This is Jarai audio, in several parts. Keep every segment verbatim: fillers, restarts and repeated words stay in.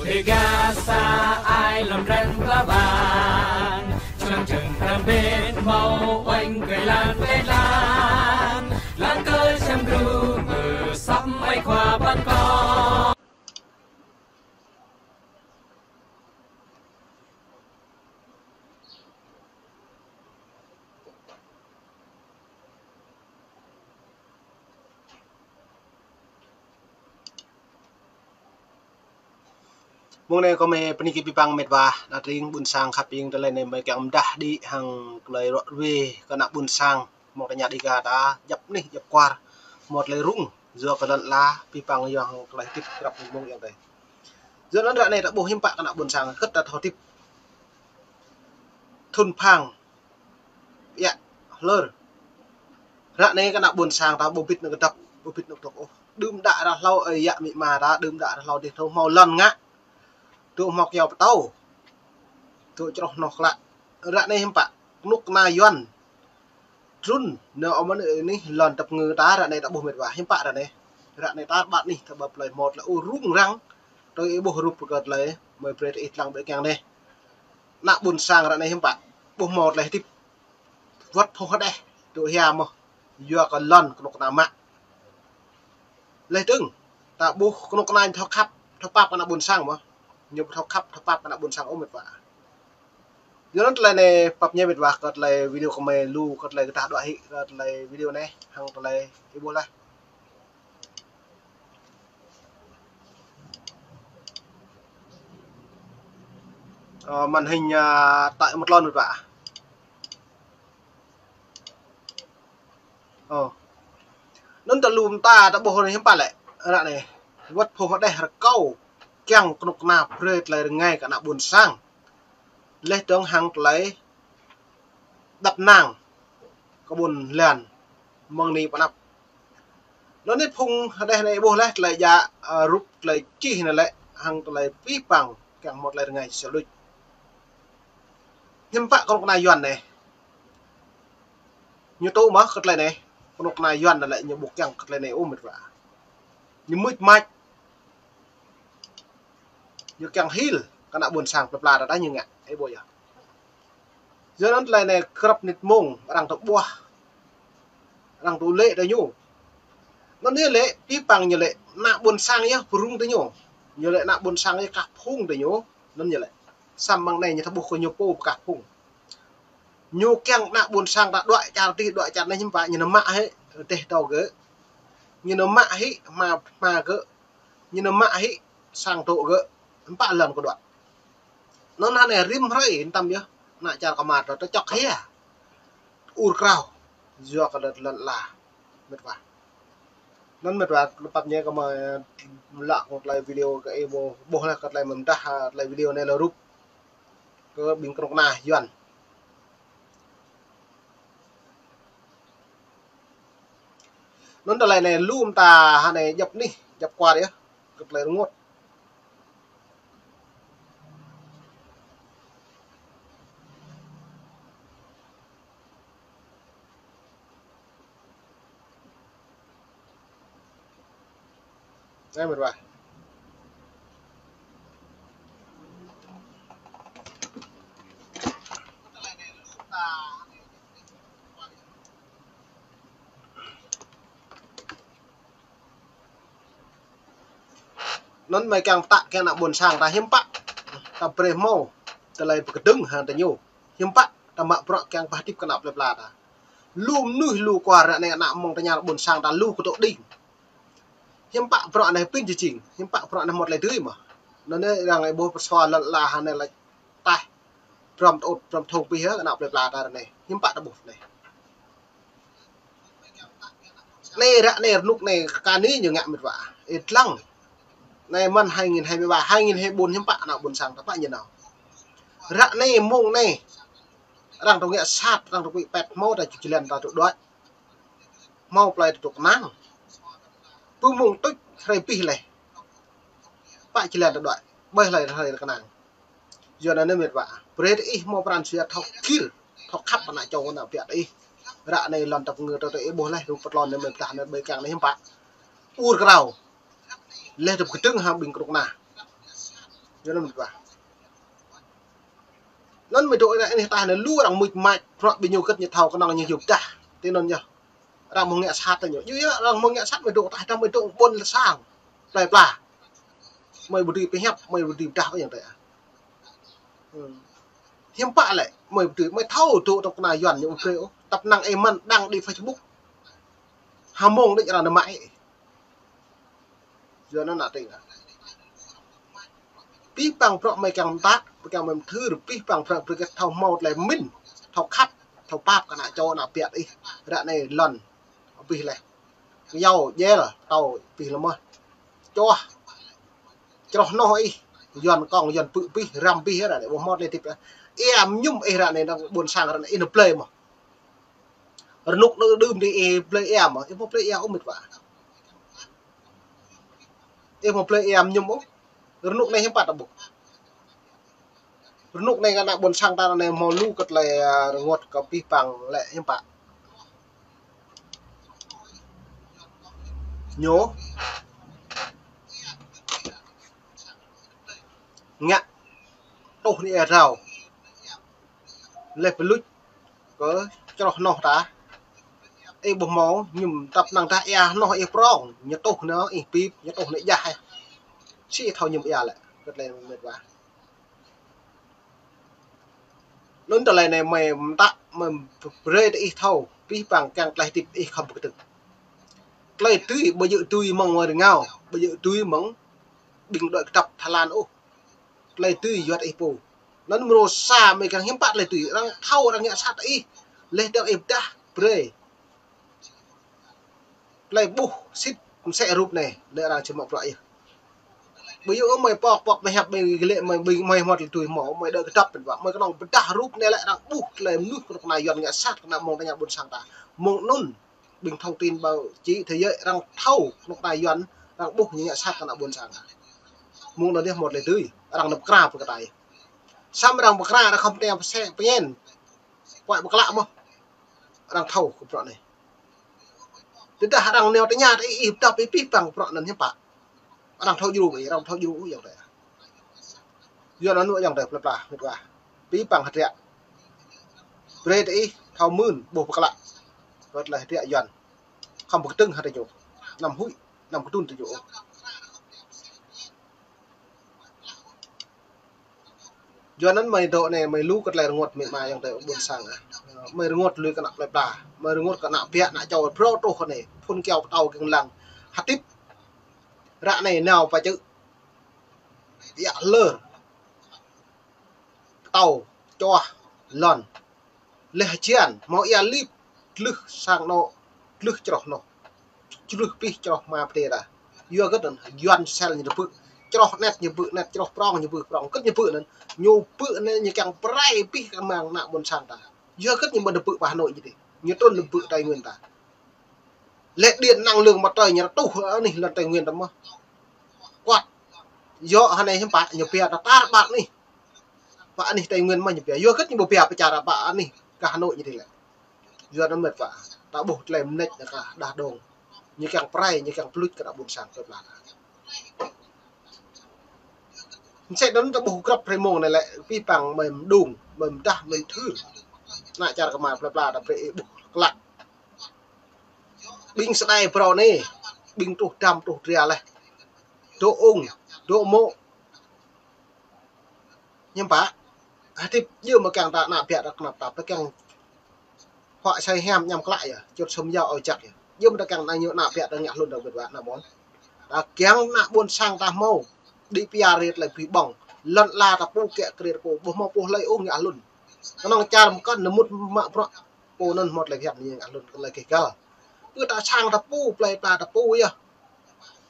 Rơgah sa ai lŏm ren pla bang, čơnăng čơng răm ƀĕ hmâo uănh kơi lan pĕ lan, lan kơi čăm gru mơ săp mai khua păn kong. Mông anai kâo mơi bơni kơ abih bang met wa, ană tring ƀuôn sang khăp ing tơlơi anai mơi kiăng mơdah đĭ hăng tơlơi ruă ruê kơ ană ƀuôn sang. Mơ̆ng tơña đĭ kơ ta, djăp anih, djăp kwar, hmâo tơlơi rŭng, yua kơ lŏn ala, abih bang yua hăng tơlơi hơdip krăp mông yang tơi. Yua anŭn ră anai ta ƀuh hiư̆m pă kơ ană ƀuôn sang, kơ̆t ta thâo hơdip. Thŭn phang, yă, hlơr. Ră anai kơ ană ƀuôn sang ta ƀu bit nao kơdŏp, ƀu bit nao kơdŏp ôh. Đưm đă ră hlâo ơi yă amĭ ama ta, đưm đă ră hlâo dih thâo hmâo lŏn ngă. Tŭ hmŏk yâo pơtâo. Tŭ čroh hnoh klă. Ră anai hiư̆m pă, kơnuk kơna Yuan. Trŭn, nao ơ mơ̆n anih lŏn tơpơngư ta ră anai ta ƀuh met wa, hiư̆m pă ră anai. Ră anai ta ƀă anih ta ƀă plơi hmâo tơlơi ur rŭng răng. Tui ih ƀuh rup kơ tơlơi, mơi brơi tơ ih lăng ƀơi kiăng anai. Ană ƀuôn sang ră anai hiư̆m pă, ƀu hmâo tơlơi hơdip. Wơ̆t phuh hơđeh, tŭ hia mơ̆n, yua kơ lŏn kơnuk kơna mă. Laih dơ̆ng, ta ƀuh kơnuk kơna ñu thâo khăp, thâo pap kơ ană ƀuôn sang mơ̆n. Ñu ƀu thâo khăp, thâo pap kơ ană ƀuôn sang ôh met wa. Yua anŭn tơlơi anai pap ñe met wa kơ tơlơi video kơ mơi lu, kơ tơlơi kơtah đuaĭ hĭ, kơ tơlơi video anai, hăng tơlơi ih ƀuh laih. Ơ, màn hình, à, tại một lon met wa. Ơ. Anŭn ta lŏm ta, ta ƀuh anai hiư̆m pă lĕ. Ră anai. Wơ̆t phuh hơđeh rơkâo. Kiăng kơnuk kơna brơi tơlơi rơngai kơ ană ƀuôn sang. Laih dơ̆ng hăng tơlơi dăp năng kơ ƀôn lan mơ̆ng anai pơ anăp. Anŭn anai phung hơđeh anai ƀuh laih tơlơi djă, ơ, rup tơlơi čih anai lĕ hăng tơlơi abih bang kiăng hmâo tơlơi rơngai sơlŭč. Hiư̆m pă kơnuk kơna Yuan anai. Ñu tŭ mơ̆n kơ tơlơi anai. Kơnuk kơna Yuan anai lĕ ñu ƀu kiăng kơ tơlơi anai ôh met wa. Ñu mưč mač. Ñu kiăng hil kơ ană ƀuôn sang plơi pla ta ñu ngă, ih ƀuh yơh. Yua anŭn tơlơi anai krăp nit mông, arăng tŭ ƀuah, arăng tŭ lĕ tơ ñu. Anŭn ñu lĕ, abih bang ñu lĕ, ană ƀuôn sang yơh pơrŭng tơ ñu. Ñu lĕ ană ƀuôn sang yơh kah phung tơ ñu, anŭn ñu lĕ. Samơ̆ mơ̆ng anai ñu ta ƀuh kơ ñu pô pơkah phung. Ñu kiăng ană ƀuôn sang ta đuaĭ čar dih, đuaĭ čar anai hiư̆m pă, ñu nao mă hĭ, dêh dâo gơ̆. Ñu nao mă hĭ, hma, hma gơ̆. Ñu nao mă hĭ, sang dŏ gơ̆. Hiư̆m pă lŏn kơ đuaĭ. Anŭn hơnai rĭm hrơi, tăm yơh. Ană čar kơ mă ta, ta čŏk hia. Ur krao. Yua kơ lŏn, lŏn ala. Met wa. Anŭn met wa, lơ̆m pap ñe kơ mơi lăk tơlơi video kơ ih ƀuh, ƀuh laih kơ tơlơi mơ̆n dah, tơlơi video anai lŏ rup. Kơ ƀing kơnuk kơna Yuan. Anŭn tơlơi anai lŏm ta hơnai djăp anih, djăp kwar yơh. Kơ tơlơi rơngot. Anai met wa. Anŭn mơi kiăng pơtă kiăng ană ƀuôn sang ta hiư̆m pă. Ta brơi hmâo tơlơi pơkơdơ̆ng hăng tơ ñu. Hiư̆m pă ta mă bruă kiăng pơhơdip kơ ană plơi pla ta. Lu mơnuih lu kwar ră anai ană mơ̆ng tơña ƀuôn sang ta lu kơtŏ đing. Hiư̆m pă bruă anai pin jing, hiư̆m pă bruă anai hmâo tơlơi dưi mơ̆n. Anŭn anai arăng ih ƀuh pơsua lŏn ala hơnai laĭ taih. Pơrăm tơŭt, pơrăm thung pih yơh, ană plơi pla ta ră anai. Hiư̆m pă ta ƀuh anai. Anai ră anai rơnŭk anai kơ anai ñu ngă met wa. Ih lăng. Anai mơ̆n hai nghìn hai mươi ba, hai nghìn hai mươi bốn hiư̆m pă ană ƀuôn sang ta pă ñu nao. Ră anai mông anai. Arăng tŭ ngă sat, arăng tŭ pĭ pĕt hmâo ta ču jơlan ta tŭ đuaĭ. Hmâo plơi ta tŭ kơnang. Pơ mông tuč hrơi pih laih. Pă jơlan ta đuaĭ. Ƀơi hlơi hlơi ta kơnang. Yua anŭn met wa. Brơi tơ ih hmâo pran jua thâo gir, thâo khăp ană čô ană ƀiă tơ ih. Ră anai lŏn tơpơngư tơ tơ ih ƀuh laih rup pơtlon anai mơi pơdah anai ƀơi kiăng anai hiư̆m pă. Ur krao. Laih tơpơkơdơ̆ng hăng ƀing kơnuk kơna. Yua anŭn mĕt wa. Anŭn mơi dŏ anai, anai tah anai lu arăng mŭt mač, prăk ƀing ñu kơ̆t ñu thâo kơnơ̆ng ñu yua tah. Tui anŭn yơh. Arăng mơ̆ng ngă sat ñu. Yua yơh, arăng mơ̆ng ngă sat mơi dŏ tah, tah mơi dŏ ƀôn sang. Plơi pla. Mơi ƀu dưi pơhiăp, mơi ƀu dưi pơdah ôh yang tơi. Hmm. Hiư̆m pă lĕ, mơi ƀu dưi, mơi thâo dŏ tŏk kơna Yuan ñu ƀu brơi ôh. Tăp năng ih mơ̆n đăng đi Facebook. Hơmông đĕč arăng nao mă ih. Yua anŭn ană tring ah. Pih păng prăk mơi kiăng mơtă, kiăng mơi mơthưr, pih păng prăk brơi kơ thâo hmâo tơlơi pơmĭn, thâo khăp, thâo pap kơ ană čô ană biă ih, ră anai lŏn, abih laih. Kơyâo, djel, tâo, abih laih mơ̆n. Čoh, čroh noh ih, Yuan kông, Yuan pư̆ abih, răm abih, ră anai, ƀu hmâo tơlơi hơdip ah. Ia mơñum ih ră anai, dăng ƀôn sang ră anai, ih nao blơi mơ̆n. Rơnŭk anai đưm đĭ ih blơi ia mơ̆n, ih hmâo blơi ia ôh mĕt wa. Ih hmâo blơi ia mơñum ôh. Rơnŭk anai hiư̆m pă ta ƀuh. Rơnŭk anai kơ ană ƀôn sang ta anai hmâo lu kơ tơlơi, a, rơngot kơ pih păng lĕ hiư̆m pă. Ñu ngă tuh anai ia rao. Laih pơluč kơ čroh noh ta. Ih ƀu hmâo, mơñum tăp năng tah ia noh ih prong, ñu tuh anai ih pip, ñu tuh anai jah ih. Sĭ thâo mơñum ia lĕ, kơ tơlơi mĕt wa. Anŭn tơlơi anai mơi mơtă, mơi brơi tơ ih thâo, pih păng kiăng tơlơi hơdip ih khŏm pơkơdơ̆ng. Tơlơi dưi, ƀu djơ̆ dưi mơ̆ng mơi rơngao, ƀu djơ̆ dưi mơ̆ng ƀing đuaĭ kơdŏp Thái Lan ôh. Tơlơi dưi yua ih pô. Anŭn mrô sa mơi kiăng hiư̆m pă tơlơi dưi. Arăng thâo arăng ngă sat ih. Laih dơ̆ng ih pơdah brơi. Tơlơi ƀuh sĭt mơsĕ rup anai. Laih arăng či mă bruă yơh. Ƀu djơ̆ ôh mơi pŏk pŏk mơi hiăp mơi glĕ mơi ƀing mơi hmâo tơlơi dưi hmâo. Mơi đuaĭ kơdŏp pơdah. Mơi kơnơ̆ng pơdah rup anai lĕ arăng ƀuh tơlơi mơnuih kơnuk kơna Yuan ngă sat kơnă mơ̆ng tơña ƀôn sang ta. Mơ̆ng anŭn ƀing thông tin báo chí thế giới arăng thâo kơnuk kơna Yuan arăng ƀuh ñu ngă sat kơnă ƀôn sang. Mơ̆ng anŭn yơh hmâo tơlơi dưi, arăng nao pơkra pơkơtai. Samơ̆ arăng pơkra arăng khŏm tơña pơsĕ pơñen. Puăi pơklă mơ̆n. Arăng thâo kơ bruă anai. Tơdah arăng nao tơña tơ ih, ih pơdah pih păng bruă anŭn hiư̆m pă. Arăng thâo djru ih, arăng thâo djru ih yang tơi. Yuan anŭn yang tơi plơi pla, mĕt wa. Pih păng hơdră. Brơi tơ ih, thâo mưn, ƀuh pơklă. Kơ tơlơi hơdră Yuan. Khŏm pơkơdơ̆ng hă tơ ñu. Anăm huĭ, anăm kơdŭn tơ ñu. Yua anŭn mơi dŏ anai, mơi lu kơ tơlơi rơngot mĕt wa yang tơi ƀôn sang ah. Mơi rơngot lui kơ ană plơi pla. Mơi rơngot kơ ană biă, ană čô, phrâo truh kơ anai. Phun kiao pơtâo kiăng lăng. Hơdip. Ră anai nao pơ čư̆. Ia hlơr. Pơtâo, čoh, lŏn. Laih hơjan, hmâo ia lip, tlưh sang anŏ, tlưh čroh noh. Tlưh pih čroh ma pơdê ta. Yua hơget anŭn, Yuan sel ñu pơƀư̆. Čroh anet ñu pơƀư̆ anet, čroh prong ñu pơƀư̆ prong. Hơget ñu pơƀư̆ anŭn, ñu pơƀư̆ anŭn ñu kiăng pơrai pih kơ amăng ană ƀôn sang ta. Yua hơget ñu ƀu pơƀư̆ pơ Hà Nội ñu dih. Ñu trŭn pơƀư̆ Tây Nguyên ta. Laih điện năng lượng mặt trời ñu rơtuh anih lŏn Tây Nguyên ta mơ̆n. Kuat. Yua hơnai hiư̆m pă ñu pia ta tar ƀar anih. Pơ anih Tây Nguyên mơ̆n ñu pia. Yua hơget ñu ƀu pia pơčar pơ anih kơ Hà Nội ñu dih lĕ. Yua anŭn mĕt wa. Ta ƀuh tơlơi mơneč anai kah đah dong. Ñu kiăng pơrai, ñu kiăng pơluč kơ ană ƀôn sang plơi pla. Mơsĕ anŭn ta ƀuh grăp hrơi mông anai lĕ, pih păng mơi mơđung, mơi mơdah, mơi mơthưr. Ană čar kơmar plơi pla ta brơi ih ƀuh klă. Ƀing sơđai phrâo anai, ƀing truh dăm truh dra laih. Dŏ ung, dŏ mô̆. Hiư̆m pă, hơdip djơ̆ mơ̆ kiăng ta ană biă ta kơnăp ta, pơkiăng huă asơi hiam añăm klă yơh, čut sum yao ao jak yơh. Djơ̆ mơ̆ ta kiăng ană ñu ană biă ta ngă hlŭn ta wơ̆t wa ană ƀôn. Ta kiăng ană ƀôn sang ta hmâo, đĭ pia rĭt lĕ ƀi ƀơ̆ng, lŏn ala ta pô kiă kriăt pô, ƀu hmâo pô hlơi ôh ngă hlŭn. Kơnơ̆ng čar mơkŏn nao mŭt mă bruă, pô anŭn hmâo tơlơi phiăn ñu ngă hlŭn tơlơi keh găl. Pơ ta sang ta pô, plơi pla ta pô yơh.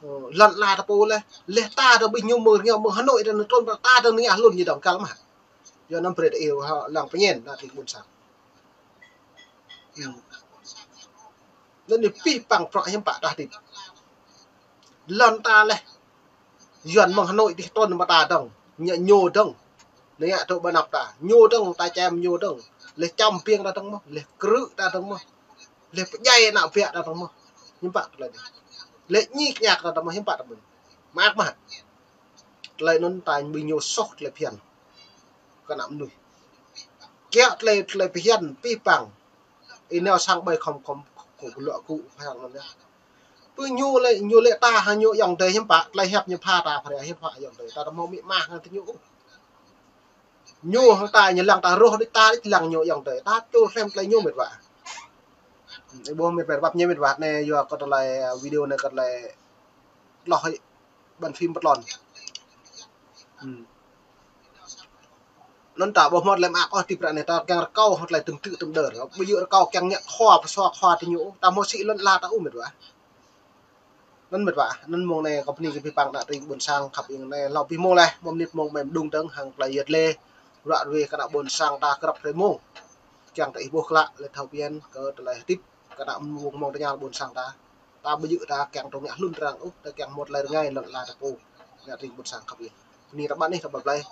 Ơ, lŏn ala ta pô laih, laih ta ta ƀing ñu mơ̆ng rơngiao mơ̆ng Hà Nội ta nao trŭn pơ ta ta ngă hlŭn ñu dŏng găl mơ̆. Yua anŭn brơi ta ih hă lăng pơñen ană tring ƀôn sang. Hmm. Anŭn ñu pih păng prăk hiư̆m pă đah đĭ. Lŏn ta laih. Yuan mơ̆ng Hà Nội dih trŭn pơ ta dŏng. Ñu ñu dŏng. Ñu ngă tŭ ƀơi anăp ta. Ñu dŏng, ta čem ñu dŏng. Laih čăm piêng ta dŏng mơ̆n. Laih krư̆ ta dŏng mơ̆n. Laih pơdjai ană biă ta dŏng mơ̆n. Hiư̆m pă tơlơi anai. Laih ñik ñak ta dŏng mơ̆n. Hiư̆m pă tơlơi anai. Mơak mơ̆. Tơlơi anŭn ta ƀing ñu soh tơlơi phiăn kơ ană mơnuih. Kiăng tơlơi, tơlơi phiăn pih pang. Ih nao sang ƀơi khŏm, khŏm, khŏm, khŏm lŏ kơ phiăn anŭn yơh. Pơ ñu lĕ, ñu lĕ ta hăng ñu ayŏng adơi hiư̆m pă, tơlơi hiăp ñu pha ta, pha hiăp pha ayŏng adơi. Ta tơmâo mĭ mah hăng tơ ñu. Ñu hăng ta ñu lăng ta rŏh đĭ ta đĭ lăng ñu ayŏng adơi. Ta čô hrăm tơlơi ñu mĕt wa. Ih ƀuh mĕt wa, pap ñu mĕt wa, anai yua kơ tơlơi, a, video anai kơ tơlơi tloh hĭ ƀăn phim pơtlon. Hmm. Anŭn ta ƀuh hmâo tơlơi mă kơ tip ră anai ta kiăng rơkâo hmâo tơlơi tơm tư̆ tơm đơr. Ƀu djơ̆ rơkâo kiăng ngă khua pơsua khua tơ ñu. Ta hmâo sĭ lŏn ala ta ôh mĕt wa. Anŭn mĕt wa, anŭn mông anai kâo bơni kơ abih bang ană tring ƀôn sang khăp ing anai hlâo abih mông laih, mông mơnit mông mơ̆ng mơđung dơ̆ng hăng tơlơi yơh lĕ. Ră ruai kơ ană ƀôn sang ta krăp hrơi mông. Kiăng ta ih ƀuh klă lĕ thâo phiăn kơ tơlơi hơdip kơ ană mông mông tơña ƀôn sang ta. Ta ƀu djơ̆ ta kiăng tơña hlŭn arăng ôh, ta kiăng hmâo tơlơi rơngai lŏn ala ta pô. Ană tring ƀôn sang khăp ing. Bơni ră ƀăn ih ră ƀăn plei.